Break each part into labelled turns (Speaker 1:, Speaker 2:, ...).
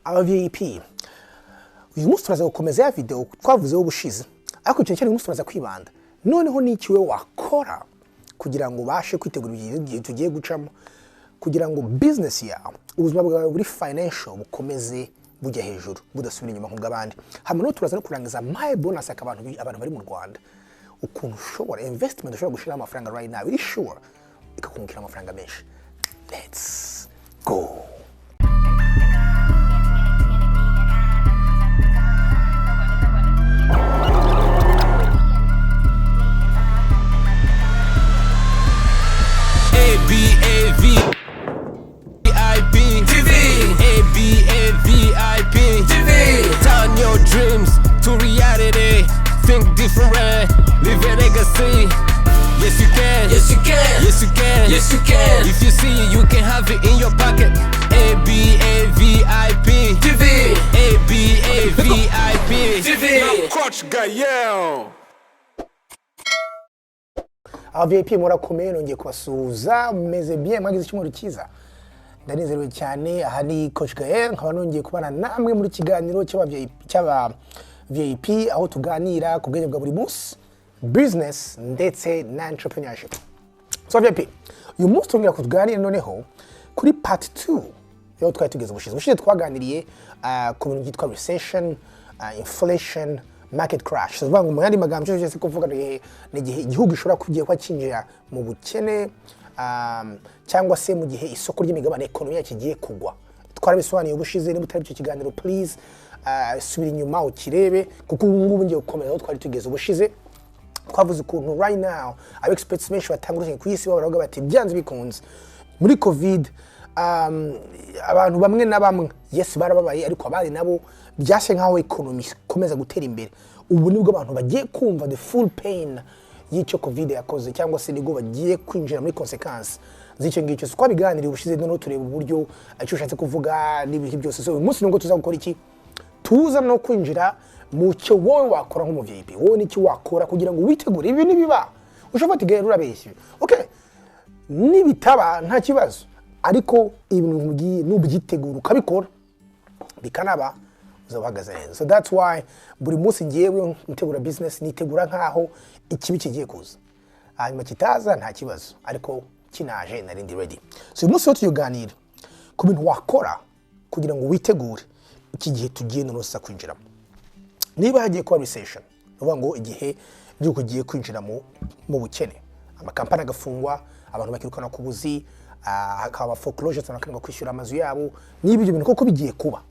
Speaker 1: Aba VIP, uyu munsi turaza gukomeza ya video twavuzeho ubushize, ariko cyane cyane uyu munsi turaza kwibanda noneho n'iki we wakora kugira ngo ubashe kwitegura igihe tugiye gucamo, kugira ngo business yawe, ubuzima bwawe buri financial bukomeze bujya hejuru, budasubira inyuma nk'ubw'abandi. Hanyuma noneho turaza no kurangiza my bonus abantu bari mu Rwanda, ukuntu ushobora investment, ushobora gushyiraho amafaranga right now iri sure ikakungukira amafaranga menshi. Let's go!
Speaker 2: A B A V I P TV. A B A V I P TV. Turn your dreams to reality. Think different, live a legacy. Yes you can.
Speaker 3: Yes, you can.
Speaker 2: Yes you can.
Speaker 3: Yes, you can.
Speaker 2: If you see it, you can have it in your pocket. A B A V I P
Speaker 3: TV.
Speaker 2: A B A V I P
Speaker 3: TV.
Speaker 4: Coach Gael.
Speaker 1: Aba VIP, murakomeye? Nongeye kubasuhuza. Mumeze bien? Mwagize icyumweru cyiza? Ndanezerewe cyane. Aha ni Coach Gael, nkaba nongeye kubana namwe muri kiganiro cy'aba VIP, aho tuganira ku bwenge bwa buri munsi, business ndetse na entrepreneurship. So VIP, uyu munsi turongera kuganira noneho kuri part 2 yo twari tugeze ubushize. Ubushize twaganiriye ku bintu byitwa recession, inflation, market crash. So, kuvuga ngo mu yandi magambo, icyo cyose kuvuga ni igihe igihugu gishobora kugiye kuba cyinjira mu bukene, cyangwa se mu gihe isoko ry'imigabane, economy yacu igiye kugwa. Twarabisobanuye ubushize. Niba utari icyo kiganiro, please subira inyuma ukirebe, kuko ubu ngubu ngiye gukomeza aho twari tugeze ubushize. Twavuze ukuntu right now aba experts benshi batanga urukingo ku isi baravuga bati byanze bikunze muri COVID abantu bamwe na bamwe, yes, barababaye, ariko abandi nabo byase nkaho economy ikomeza gutera imbere. Ubu nibwo abantu bagiye kumva the full pain y'icyo COVID yakoze, cyangwa se nibwo bagiye kwinjira muri consequence z'icyo ngicyo. So twabiganiriye ubushize, noneho tureba uburyo icyo ushatse kuvuga n'ibiki byose. So uyu munsi nubwo tuza gukora iki, tuza no kwinjira mu cyo wowe wakora nk'umu VIP, wowe n'icyo wakora kugira ngo witegure ibi nibiba. Ushobora ati: "Gael, urabeshye." Okay, nibitaba nta kibazo, ariko ibintu nkubwiye nubyitegura ukabikora bikanaba, uzaba uhagaze neza. So that's why buri munsi ngewe ntegura business, nitegura nkaho ikibi kigiye kuza, hanyuma kitaza nta kibazo, ariko kinaje nari ndi ready. So uyu munsi rero tuganira ku bintu wakora kugira ngo witegure iki gihe tugiye noneho kwinjiramo, niba hagiye kuba recession, ni ukuvuga ngo igihe igihugu kigiye kwinjira mu bukene, amakampani agafungwa, abantu bakirukana ku buzi, hakaba foreclosures, abantu bakanga kwishyura amazu yabo. Niba ibyo bintu koko bigiye kuba,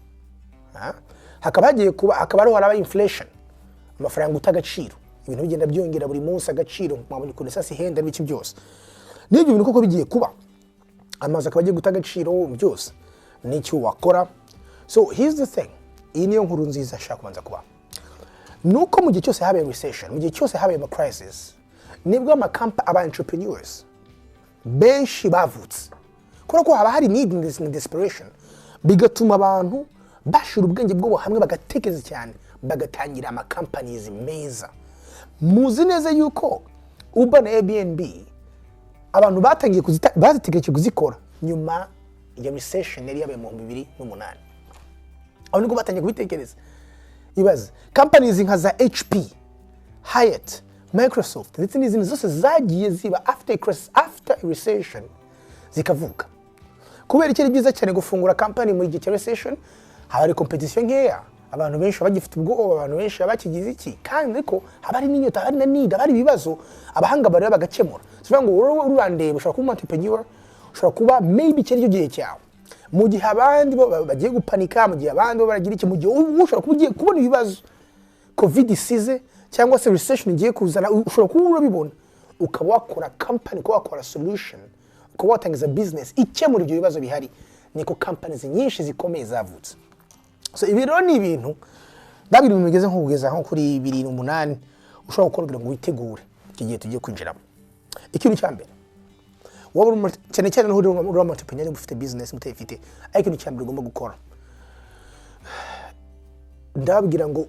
Speaker 1: hakaba hagiye kuba, hakaba hariho haraba inflation, amafaranga uta agaciro, ibintu bigenda byongera buri munsi agaciro, mwabonye ukuntu essence ihenda n'ibiki byose. Niba ibyo bintu koko bigiye kuba, amazu akaba agiye guta agaciro byose, n'icyo wakora. So here's the thing, iyi niyo nkuru nziza nshaka kubanza kuba, nuko mu gihe cyose habaye recession, mu gihe cyose habaye ama crisis, nibwo aba entrepreneurs benshi bavutse, kubera ko haba hari need and desperation, bigatuma abantu bashyira ubwenge bwabo hamwe, bagatekereza cyane, bagatangira ama companies meza. Muzi neza yuko Uber na Airbnb abantu batangiye bazitegereje kuzikora nyuma ya recession yari yabaye mu 2008. Aho nibwo batangiye kubitekereza. Ibaze companies nka za HP, Hyatt, Microsoft ndetse n'izindi zose zagiye ziba after a crisis, after a recession zikavuka. Kubera iki ari byiza cyane gufungura company muri gihe cya recession? Haba hari competition nkeya, abantu benshi baba bagifite ubwoba, abantu benshi baba bakigize iki, kandi ariko haba hari n'inyota, haba hari na need, haba hari ibibazo abahanga bareba bagakemura. Si ukuvuga ngo wowe urandeba ushobora kuba umu entrepreneur, ushobora kuba maybe iki aricyo gihe cyawe, mu gihe abandi bo bagiye gupanika, mu gihe abandi bo baragira iki, mu gihe wowe ushobora kuba ugiye kubona ibibazo COVID isize cyangwa se recession igiye kuzana, ushobora kuba urabibona, ukaba wakora company, ukaba wakora solution, ukaba watangiza business ikemura ibyo bibazo bihari. Niko companies nyinshi zikomeye zavutse. So ibi rero ni ibintu ndabira, ibintu bigeze nko kugeza nko kuri 7, 8 ushobora gukora kugira ngo witegure iki gihe tugiye kwinjiramo. Ikintu cya mbere, waba uri cyane cyane uri umu entrepreneur, ufite business, mutayifite, ariko ikintu cya mbere ugomba gukora, ndababwira ngo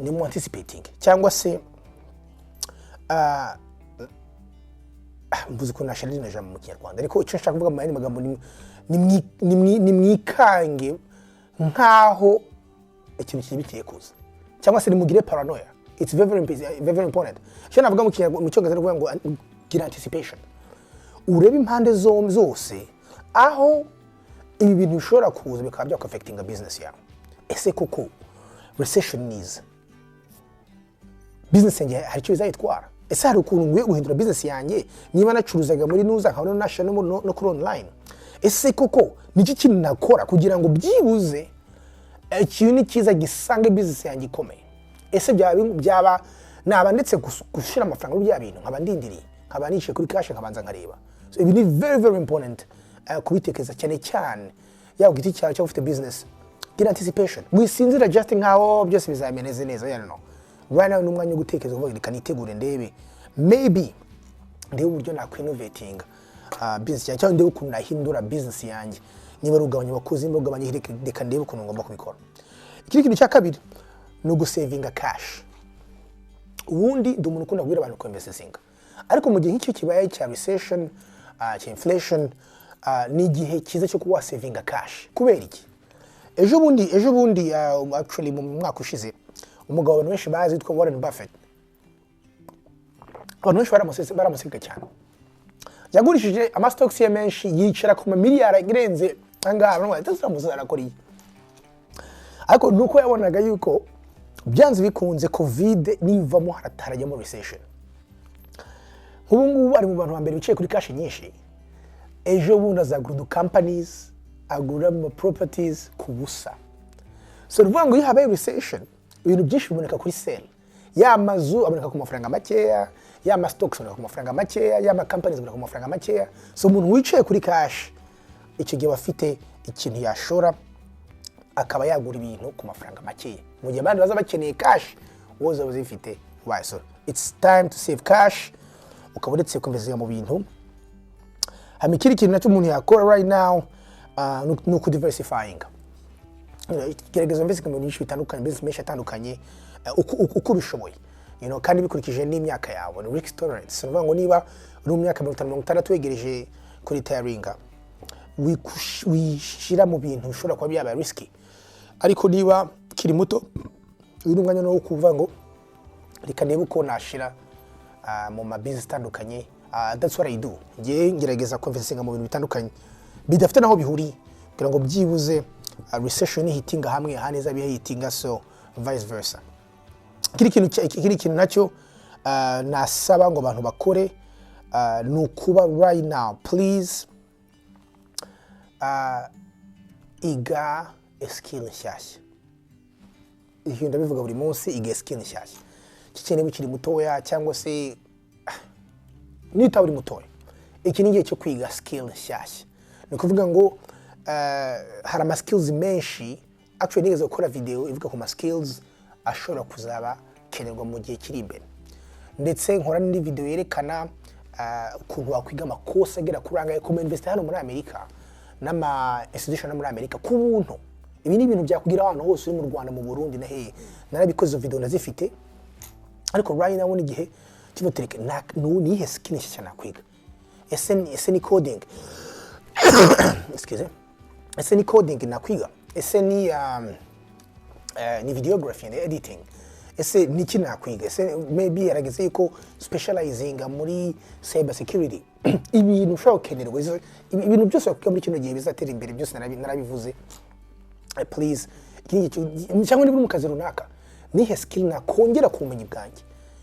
Speaker 1: ni mu anticipating, cyangwa se mvuze ukuntu nashyira rino jambo mu Kinyarwanda, ariko icyo nshaka kuvuga mu yandi magambo ni mwikange Nk'aho ikintu kibi kigiye kuza, cyangwa se nimugire paranoia. It's very, very, very, very important. Icyo navuga mu Cyongereza ni ukuvuga ngo gira anticipation, urebe impande zombi zose aho ibi bintu bishobora kuza bikaba byakaffectinga business yawe. Ese koko recession niza, business yanjye hari icyo bizayitwara? Ese hari ukuntu nkwiye guhindura business yanjye, niba nacuruzaga muri nuza nkabona nashyira no kuri online? Ese koko niki kintu nakora kugira ngo byibuze ikintu ni cyiza gisange business yanjye ikomeye? Ese byaba naba ndetse gushyira amafaranga muri bya bintu, nkaba ndindiriye, nkaba nicaye kuri cash, nkabanza nkareba? So ibi ni very, very important kubitekereza cyane cyane, yaba ku giti cyawe cyangwa ufite business. Gira anticipation, wisinzira just nkaho byose bizameze neza. Yeah, no, right now ni umwanya wo gutekereza, uvuga: "Reka nitegure, ndebe, maybe ndebe uburyo nakwinnovatinga business yanjye, cyangwa ndebe ukuntu nahindura business yanjye. Niba ari ugabanya abakozi, niba ugabanya, reka ndebe ukuntu ngomba kubikora." Ikindi kintu cya kabiri ni ugusavinga cash. Ubundi ndi umuntu ukunda kubwira abantu kuinvestinga, ariko mu gihe nk'icyo kibaye cya recession, cya inflation, ni igihe cyiza cyo kuba wasavinga cash. Kubera iki? Ejo bundi, actually mu mwaka ushize, umugabo abantu benshi bazi witwa Warren Buffett, abantu benshi baramuseka cyane. Yagurishije amastocks ye menshi, yicara ku mamiliyari arenze angaha. Baramubaza ati: "Ese uriya arakora iki?" Ariko nuko yabonaga yuko byanze bikunze COVID nivamo harajyamo recession. Nk'ubu ngubu ari mu bantu ba mbere bicaye kuri cash nyinshi. Ejo bundi azagura udu companies, agura ama properties ku busa. So ni ukuvuga ngo iyo habaye recession, ibintu byinshi biboneka kuri sale. Ya mazu aboneka ku mafaranga makeya, ya ma stocks aboneka ku mafaranga makeya, ya ma companies aboneka ku mafaranga makeya. So umuntu wicaye kuri cash icyo gihe aba afite ikintu yashora, akaba yagura ibintu ku mafaranga makeya mu gihe abandi baza bakeneye cash, wowe uzaba uzifite ubaye. So it's time to save cash, ukaba uretse kwinvestinga mu bintu. Hanyuma ikindi kintu nacyo umuntu yakora right now ni ukudiversifyinga. Gerageza investinga mu bintu byinshi bitandukanye, business menshi atandukanye, uko ubishoboye, kandi bikurikije n'imyaka yawe. Ni risk tolerance. Ni ukuvuga ngo niba uri mu myaka 50, 60, wegereje kuri retiringa, wishyira mu bintu bishobora kuba byaba risky. Ariko niba ukiri muto, uyu ni umwanya wo kuvuga ngo reka ndebe uko nashira mu ma business atandukanye. That's what I do. Ngiye ngerageza kwinvestinga mu bintu bitandukanye bidafite naho bihuriye, kugira ngo byibuze recession hitinga hamwe, ahandi izaba hitinga, so vice versa. Ikindi kintu nacyo nasaba ngo abantu bakore ni ukuba right now, please, iga skill nshyashya. Ibyo ndabivuga buri munsi: iga skill nshyashya. Kike niba ukiri mutoya, cyangwa se niba utaba uri mutoya, iki ni igihe cyo kwiga skill nshyashya. Ni ukuvuga ngo hari ama skills menshi. Actually nigeze gukora video ivuga ku ma skills ashobora kuzaba kenerwa mu gihe kiri imbere, ndetse nkora n'indi video yerekana ukuntu wakwiga amakosi agera kuri angahe ku ma university hano muri Amerika n'ama institution yo muri Amerika ku buntu. Ibi ni ibintu byakugira ahantu hose uri, mu Rwanda, mu Burundi na hehe. Narabikoze, izo video ndazifite. Ariko right now ni igihe kivuga: "Niyihe skill nshyashya nakwiga? Ese ni coding? Excuse, ese ni coding nakwiga? Ese ni videography and editing? Ese niki nakwiga? Ese maybe yarageze yuko specializinga muri cyber security?" Ibintu ushobora gukenerwa, ibintu byose wakwiga muri kino gihe bizatera imbere, byose narabivuze. Please, iki ni igihe, cyangwa niba uri mu kazi runaka, nihe skill nakongera ku bumenyi bwanjye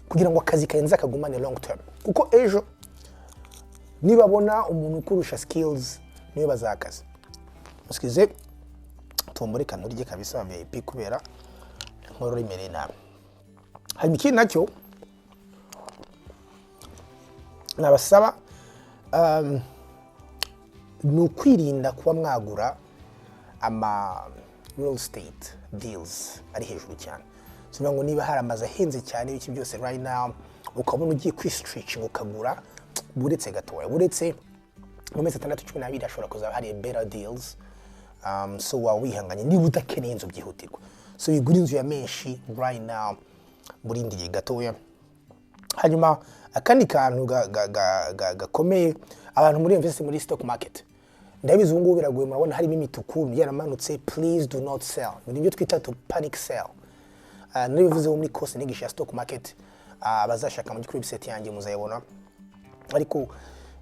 Speaker 1: kugira ngo akazi kanjye kagumane long term? Kuko ejo nibabona umuntu ukurusha skills, niwe bazakazi. Excuse, tumbure kanurye kabisa VIP, kubera inkorora imereye nabi. Hanyuma ikindi nacyo nabasaba ni ukwirinda kuba mwagura ama real estate deals ari hejuru cyane. Si ngo niba hari amazu ahenze cyane, ibiki byose, right now ukabona ugiye kwistretching ukagura, buretse gatoya, buretse mu mezi 6, 12 hashobora kuzaba hari better deals. So waba wihanganye niba udakeneye inzu byihutirwa. So wigura inzu ya menshi right now, burindiriye gatoya. Hanyuma akandi kantu gakomeye, abantu muri invest muri stock market, Ndabizi ubu ngubu biragoye, murabona harimo imituku yaramanutse. Please do not sell. Ibi nibyo twita to panic sell. Naribivuzeho muri course nigisha ya stock market. Abazashaka mu kuri website yanjye muzayibona, ariko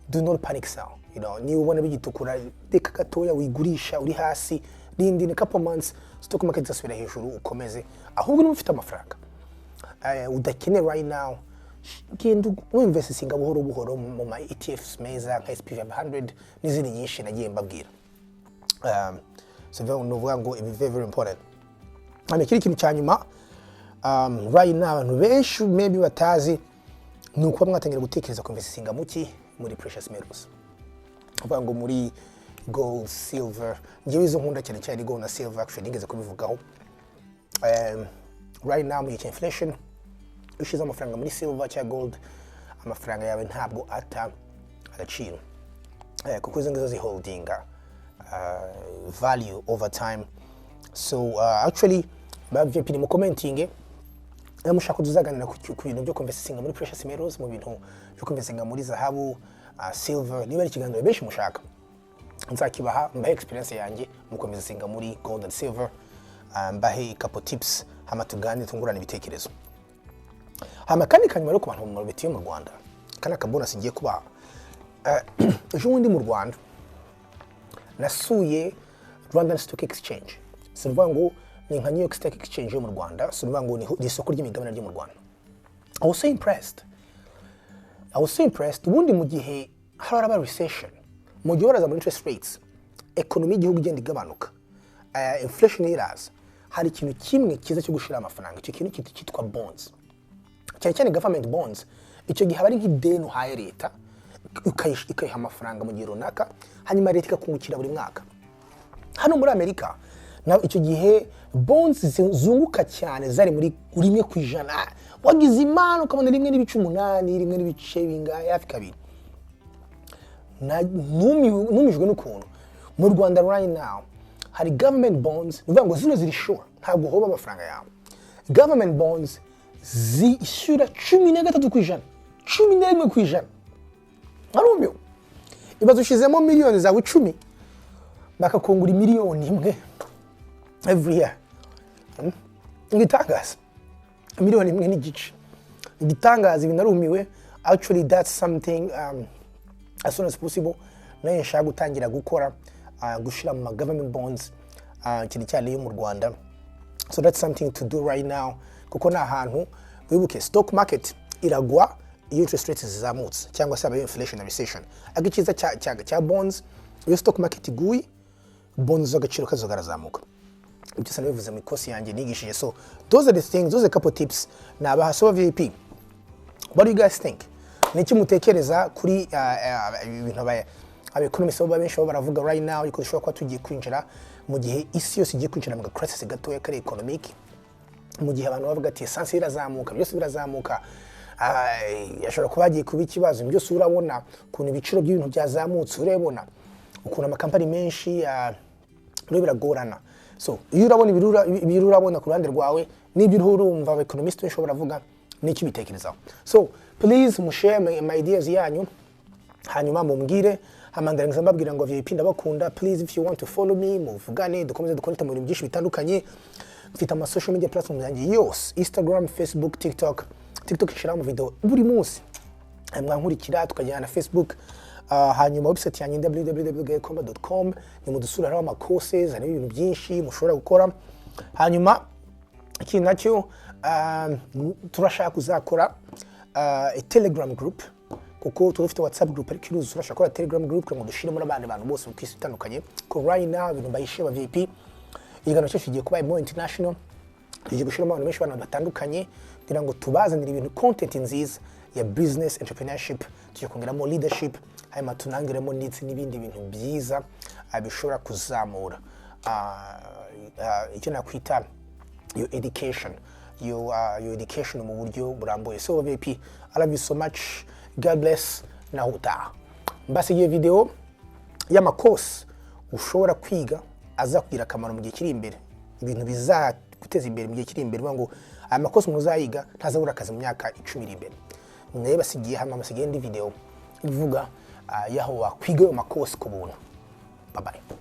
Speaker 1: do not panic sell. Niba ubona bigitukura, reka gatoya wigurisha uri hasi, rindi in a couple months stock market izasubira hejuru, ukomeze. Ahubwo niba ufite amafaranga udakeneye right now, genda winvestinga buhoro buhoro mu ma ETFs meza nka SP 500 n'izindi nyinshi nagiye mbabwira. So ni ukuvuga ngo ibi very very important. Hanyuma ikindi kintu cya nyuma, right now abantu benshi maybe batazi, ni ukuba mwatangira gutekereza ku investinga muki muri precious metals, uvuga ngo muri gold, silver. Njyewe izo nkunda cyane cyane gold na silver. Actually nigeze kubivugaho. Right now mu gihe cya inflation, iyo ushyize amafaranga muri silver cyangwa gold, amafaranga yawe ntabwo ata agaciro, kuko izo ngizo ziholdinga value over time. So actually ba VIP ni mucommentinge niba mushaka ko tuzaganira ku bintu byo kuinvestinga muri precious metals, mu bintu byo kuinvestinga muri zahabu, silver. Niba ari ikiganiro benshi mushaka, nzakibaha, mbahe experience yanjye mu kuinvestinga muri gold and silver, mbahe couple tips, hama tuganire, tungurane ibitekerezo. Hama kandi kanyuma rero, ku bantu batuye mu Rwanda, aka ni akabonus ngiye kubaha. Ejo bundi mu Rwanda nasuye Rwandan Stock Exchange. Si ukuvuga ngo ni nka New York Stock Exchange yo mu Rwanda, si ukuvuga ngo ni isoko ry'imigabane ryo mu Rwanda. I was so impressed, I was so impressed. Ubundi mu gihe haraba recession, mu gihe baraza muri interest rates, economy y'igihugu igenda igabanuka, inflation iraza, hari ikintu kimwe cyiza cyo gushira amafaranga. Icyo kintu cyitwa bonds, cyane cyane government bonds. Icyo gihe aba ari nk'ideni uhaye leta, ukayiha amafaranga mu gihe runaka, hanyuma leta ikakungukira buri mwaka. Hano muri Amerika na icyo gihe bonds zunguka cyane zari muri 1%, wagize imana ukabona 1.8, rimwe n'ibice bingahe, hafi 2. Numijwe n'ukuntu mu Rwanda right now hari government bonds, ni ukuvuga ngo zino ziri sure, ntabwo uhoba amafaranga yawe. Government bonds zishyura 13%, 11%. Arumiwe. Ibaze ushyizemo miliyoni zawe 10, bakakungura miliyoni 1 every year. Igitangaza, miliyoni 1.5, igitangaza. Ibi narumiwe. Actually that's something as soon as possible nayo nshaka gutangira gukora, gushyira mu ma government bonds, cyane cyane yo mu Rwanda. So that's something to do right now, kuko ni ahantu wibuke stock market iragwa iyo interest rates zizamutse cyangwa se habaye inflation na recession. Ariko icyiza cya bonds, iyo stock market iguye, bonds z'agaciro kazo karazamuka. Ibyo byose nabivuze mu ikosi yanjye nigishije. So those are the things, those are a couple tips nabaha. So VIP, what do you guys think? Ni iki mutekereza kuri ibintu aba economists bo benshi bo baravuga right now, yuko dushobora kuba tugiye kwinjira mu gihe isi yose igiye kwinjira mu crisis gatoya kari economic, mu gihe abantu bavuga ati essence irazamuka, byose birazamuka, ashobora kuba hagiye kuba ikibazo? Byose urabona ukuntu ibiciro by'ibintu byazamutse, urabona ukuntu amakampani menshi rero biragorana. So iyo urabona ibiri, urabona ku ruhande rwawe n'ibyo uriho urumva aba economist benshi baravuga, n'icyo ubitekerezaho? So please mushare my ideas yanyu, hanyuma mumbwire. Hama ndarangiza mbabwira ngo VIP ndabakunda. Please, if you want to follow me, muvugane, dukomeze duconnecte mu bintu byinshi bitandukanye. Mfite ama social media platforms yanjye yose: Instagram, Facebook, TikTok. TikTok ishyiraho video buri munsi. Mwankurikira tukajyana na Facebook. Hanyuma website yanjye www.gakomba.com, ni mudusura, hariho ama courses, harimo ibintu byinshi mushobora gukora. Hanyuma ikindi nacyo, turashaka kuzakora a Telegram group, kuko tuba dufite WhatsApp group ariko iruzuye. Turashaka gukora Telegram group kugira ngo dushyiremo n'abandi bantu bose ku isi itandukanye, ko right now ibintu mbayishe ba VIP, ikiganiro cyacu kigiye kuba more international, tugiye gushyiramo abantu benshi, abantu batandukanye, kugira ngo tubazanire ibintu, content nziza ya business, entrepreneurship. Tugiye kongeramo leadership, hanyuma tunangiremo ndetse n'ibindi bintu byiza bishobora kuzamura icyo nakwita your education, your education mu buryo burambuye. So VIP, I love you so much. God bless. Naho utaha mbasigiye video y'amakosi ushobora kwiga azakugira akamaro mu gihe kiri imbere, ibintu bizaguteza imbere mu gihe kiri imbere. Uvuga ngo aya makosi umuntu uzayiga ntazabura akazi mu myaka 10 iri imbere. Nayo basigiye, hanyuma basigiye indi video ivuga y'aho wakwiga ayo makosi ku buntu. Bye bye.